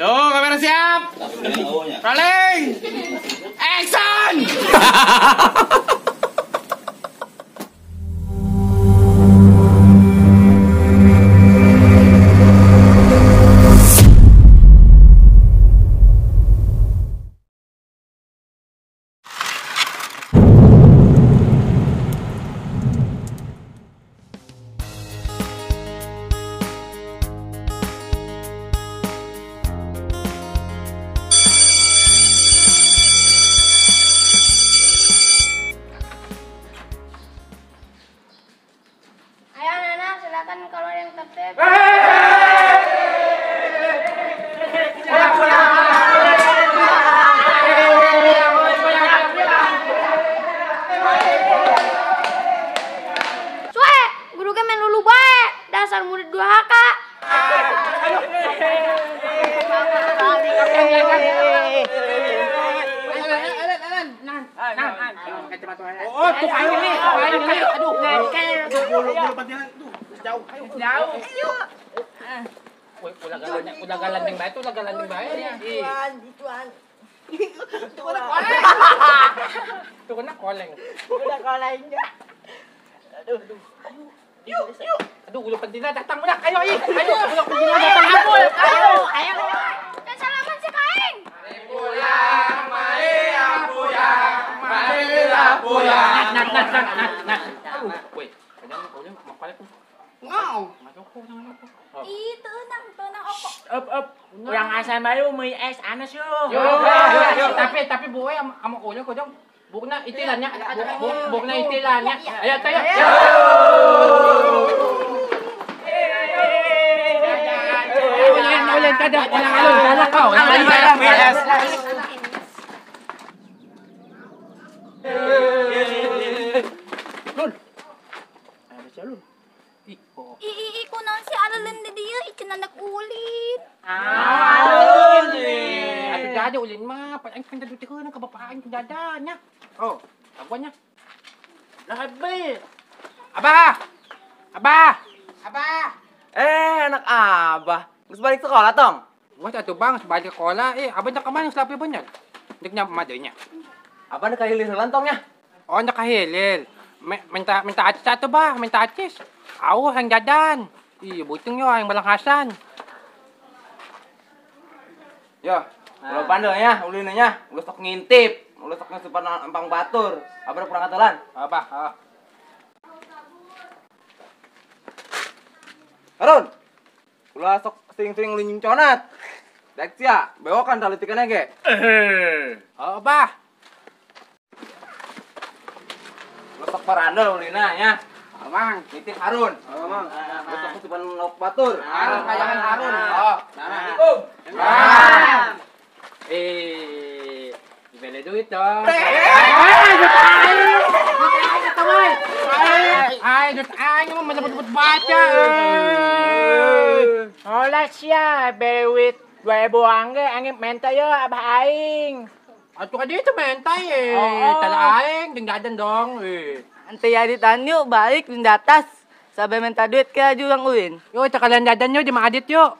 Yo, kamera siap. Rolling. Action. Silakan kalau yang tertib. Suwe, guru ge main lulu bae, dasar murid durhaka. Oh, tuh aing nih, aduh, bulu pantilan tuh jauh, ayo jauh. Ulah galanding bae tuh, ulah galanding bae. Ituan, Tuh kena koleng. Udah koleng ya. Aduh, Yuk, yuk. Aduh, ulu pentina datang udah, ayo ih, ayo ulu pentina datang ayo, ayo, ayo. Dan salaman si kaing. Pulang, mari pulang, mari pulang. Nat, nat, nat, nat, nat. Woi, kadang koleng mau koleng. Wow. Ih, tenang, tenang okok. Up, up. Urang asa baru meuli es anas yo. Yo, tapi buwe sama koleng kodong. Bukna itilannya, bukna itilannya. Ayo, tayo. Ulen, ulen, kada, ulang alun, dala kau. Lul. Ada siya, Lul. I, kunaon si alun di dia, ican anak ulin. Ah, ulin. Atuh dada ulin mah, pan aing pindah duit ka bapak aing dadanya. Oh, aguannya. Labi. Abah. Abah. Abah. Anak abah. Geus balik sekolah, Tong? Wah, atuh Bang, balik sekolah. Abah nya ka mana selapi bener? Dek nya madenya. Abah nya kahilir heula, Tong nya. Oh, nya kahilir. Minta minta acis atuh, Bah, minta acis. Au yang jajan. Ih, butung yo yang balang Hasan. Yo, ulah bandel nya, ulinnya nya, ulah sok ngintip. Ulah sok ngasupan empang batur. Abah kurang katelan. Abah, ah. Harun. Ulah sok sering-sering linyung conat. Dek sia, bewokan talitikannya ge. Oh, Abah. Ulah sok parandel ulina nya. Amang, nitip Harun. Oh, Amang. Ulah sok ngasupan lauk batur. Harun kayangan Harun. Oh, Assalamualaikum. Dibeli duit dong. Ay, duit aing mah menyebut-nyebut baca. Olah sia, beli duit 2000 angge aing menta yo abah aing. Atuh ka dito menta eh. Tala aing ding dadan dong eh. Ante ya ditanyu balik di atas. Sabe menta duit ke jurang ulin. Yo, cakalan dadan yo di Adit yo.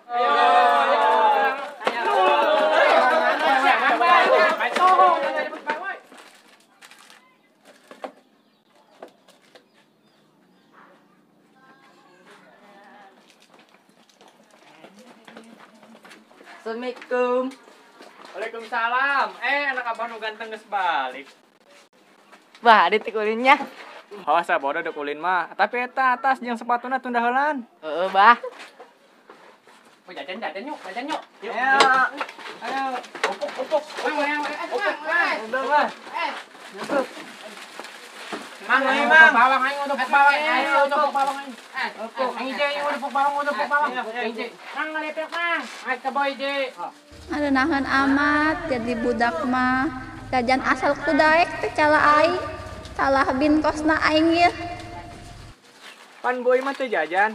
Assalamualaikum. Waalaikumsalam. Anak abah nu ganteng geus balik. Bah, adit ulinnya. Oh, sabodo dek ulin mah. Tapi eta atas jeung sepatuna tunda heulan. Heeh, bah. Oh, jajan jajan yuk, jajan yuk. Ayo. Ayo. Opok, opok. Opok, udah, Bah. Mang, mang, bawang aing udah bawang aing, udah bawang aing. Aing je, udah bawang, udah bawang. Aing je. Mang ngalepek mang. Ay kaboy je. Ngarenaheun amat jadi budak mah. Jajan asal kudaek teh cala aing. Salah bin kosna aing ieu. Pan boy mah teu jajan.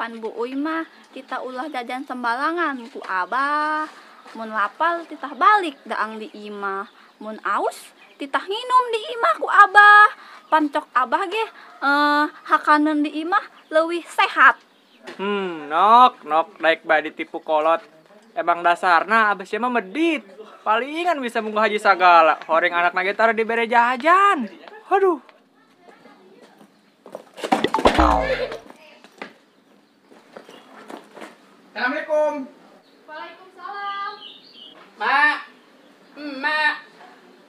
Pan buuy mah kita ulah jajan sembarangan ku abah. Mun lapar titah balik daang di imah. Mun aus titah nginum di imah ku abah. Pancok abah ge hakaneun di imah leuwih sehat. Nok nok daek bae ditipu kolot. Emang dasarna abah sia mah medit. Palingan bisa munggah haji sagala. Horeng anak nage tara dibere jajan. Aduh. Assalamualaikum. Waalaikumsalam. Mak. Mak.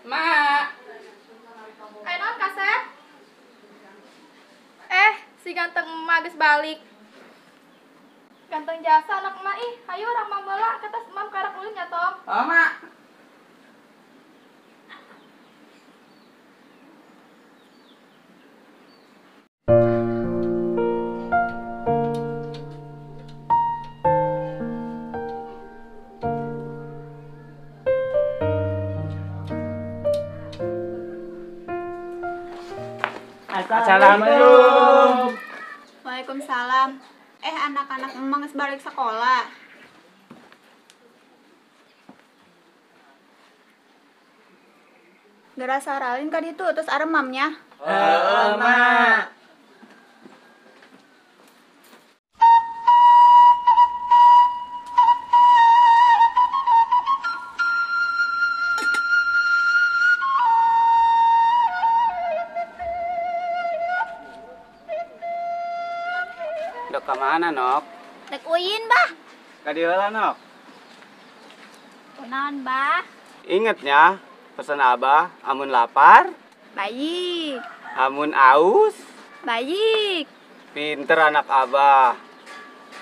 Mak. Ayo naon kasep? Si ganteng emak geus balik. Ganteng jasa anak emak ih, hayu urang mambola ke tas emam karak ulin ya tong. Oh, Mak. Assalamualaikum. Waalaikumsalam. Anak-anak emang geus balik sekolah. Geura saralin ka ditu terus aremamnya. Heeh, Mak. Dek ka mana, Nok? Dek uin, Bah. Ka dieu heula, Nok. Kunaon, Bah? Ingat nya, pesan Abah, amun lapar. Baik. Amun aus. Baik. Pinter anak Abah.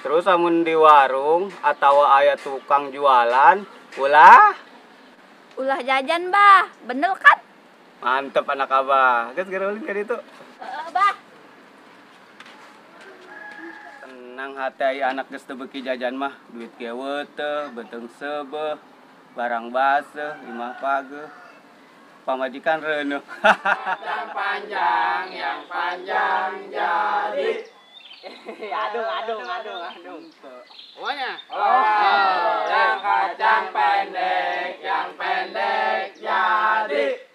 Terus amun di warung atau aya tukang jualan, ulah. Ulah jajan, Bah. Bener kan? Mantep anak Abah. Geus geura ulin ka ditu. Heeh, Bah. Tenang hati aya anak geus teu beuki jajan mah, duit ge teu, beuteung seubeuh, barang baseuh, imah pageuh, pamajikan reuneuh. Yang panjang, yang panjang jadi. Adung, adung, adung, adung. Pokoknya. Oh, yang kacang pendek, yang pendek jadi.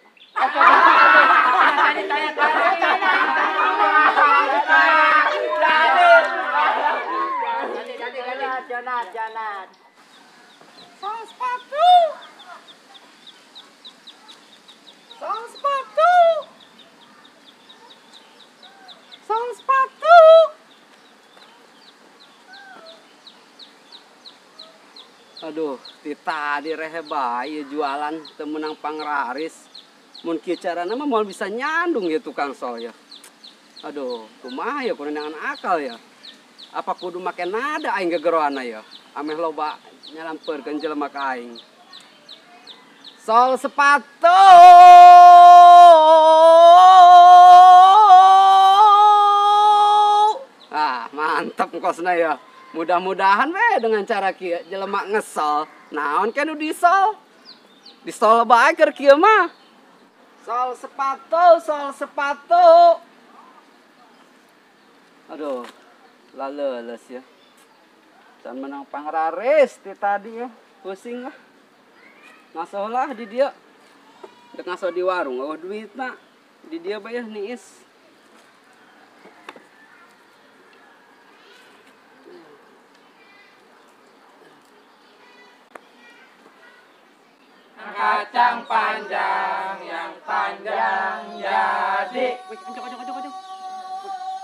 Janat. Sang sepatu. Sang sepatu. Sang sepatu. Aduh, ti tadi rehe bae jualan teu meunang pangraris. Mun kieu carana mah moal bisa nyandung ya tukang sol ya. Aduh, kumaha ya kurenangan akal ya. Apa kudu make nada aing gegeroana ya? Ameh loba nyalampeurkeun jelema ka aing. Sol sepatu. Ah, mantap kosna ya. Mudah-mudahan we dengan cara kieu jelema ngesol. Naon ke nu disol? Disol bae keur kieu mah. Sol sepatu, sol sepatu. Aduh. Laleles ya. Can menang pangraris ti tadi ya. Pusing lah. Ngasoh lah di dia. Dek ngasoh di warung eueuh duitna. Di dia bae niis. Kacang panjang yang panjang jadi. Wih, anjing anjing anjing anjing.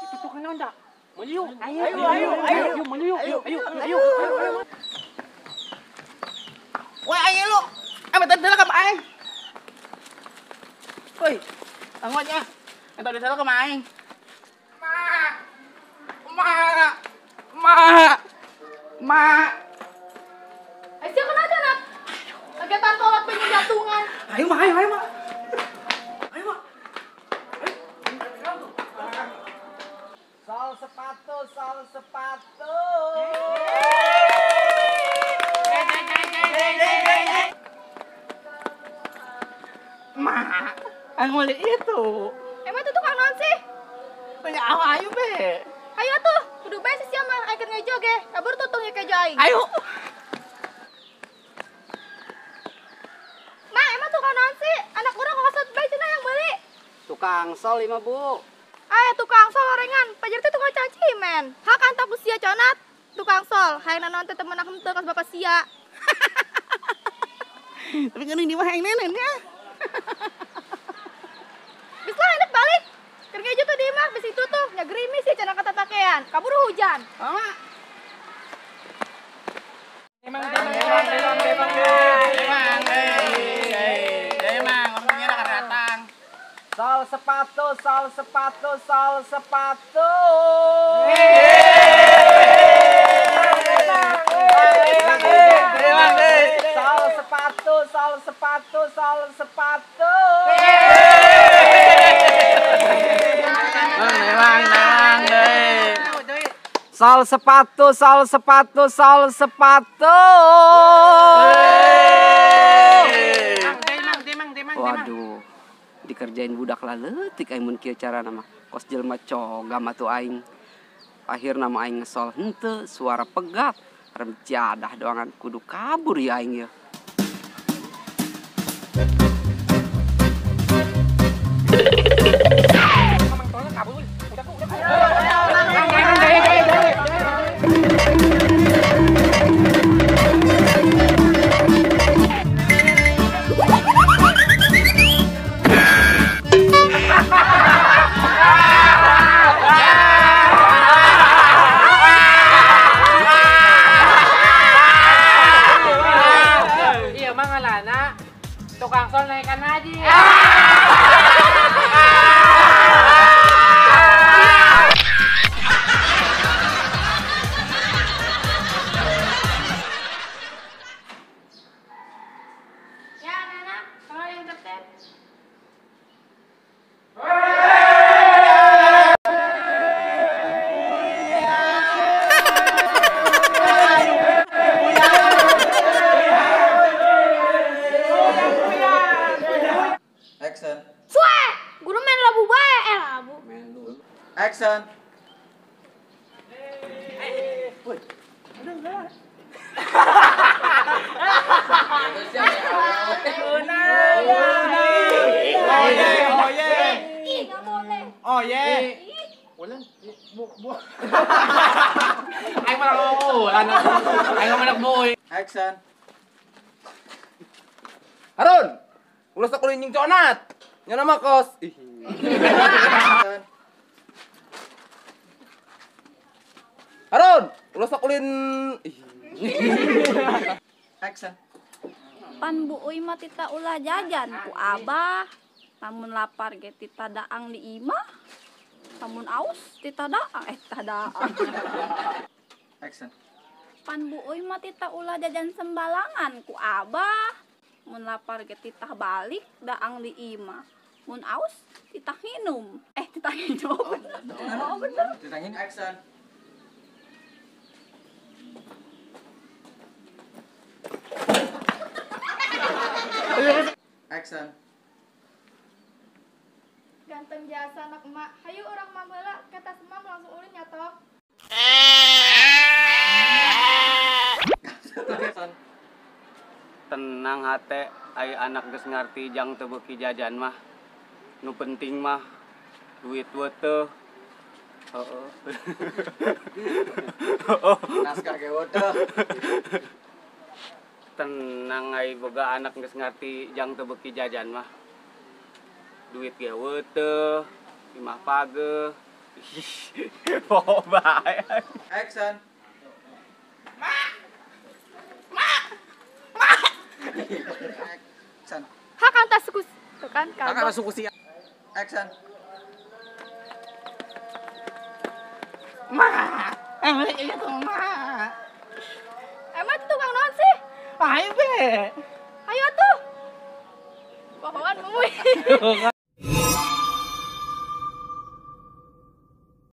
Itu tukang naon dak? Meliuk. Ayo, ayo, ayo, ayo, meliuk. Ayo, ayo, ayo, ayo. Woi, ayo lu. Minta duit ka aing. Woi, anggot ya. Minta duit ka aing. Ma. Ma. Ma. Ma. Siapa kenal Nak? Kegiatan tolak penyejatungan. Ayo, Ma, ayo, ayo, Ma. Ayo, Ma. Sol sepatu, sol sepatu. Ma, aku beli itu. Emang itu tukang naon sih? Punya awak ayo be. Ayo tuh, kudu bae sih sia mah aing keur ngejo ge. Kabur tutung ya kejo aing. Ayo. Ma, emang tukang naon sih? Anak urang kok kasut bae cenah yang beli. Tukang sol lima, Bu. Tukang sol orengan, pajar teh tukang caci men. Hak antak ku sia conat. Tukang sol, hayang naon teh temen aku teu kas bapak sia. Tapi kan ini mah yang nenek ya. Bisa enak balik. Kerja aja tuh di imah, bis itu tuh nya gerimis sih cenah kata pakaian. Kabur hujan. Mama. Emang orangnya akan datang. Sol sepatu, sol sepatu, sol sepatu. Sol sepatu, sol sepatu, sol sepatu. Sol sepatu, sol sepatu, sol sepatu. Waduh, dikerjain budak laletik aing mun kieu carana mah. Kos jelema cogam atuh aing. Akhirna mah aing ngesol henteu, suara pegat. Rem jadah doangan kudu kabur ya aing ya. Tukang sol naikkan haji. Ya anak-anak, kalau yang tertib. Action. Sue, guru main labu bae, labu. Action. Oh ye. Aing malah ngomong, aing ngomong boy. Action. Harun, ulah sok ulin jeung conat. Nya nama kos. Ih. Harun, ulah sok ulin. Action. Pan buuy mah tita ulah jajan ku abah. Lamun lapar ge tita daang di imah. Lamun aus tita daang, tita daang. Action. Pan buuy mah tita ulah jajan sembalangan ku abah. Mun lapar ge titah balik daang di imah. Mun aus titah minum. Titah minum. Oh, bener. Titah minum. Action. Action. Ganteng jasa anak emak. Hayu orang mamela kata semam langsung ulin nyatok. Tenang hate, ai anak geus ngarti jang teu beuki jajan mah. Nu penting mah duit weteuh. Heeh. Naskah ge weteuh. Tenang ai boga anak geus ngarti jang teu beuki jajan mah. Duit ge weteuh, imah pageuh. Poho bae. Action. Action. Hak antas suku tuh kan. Hak atas suku si. Action. Ma, itu ma. Emang itu tukang naon sih? Ayo be. Ayo tuh. Bohongan mui.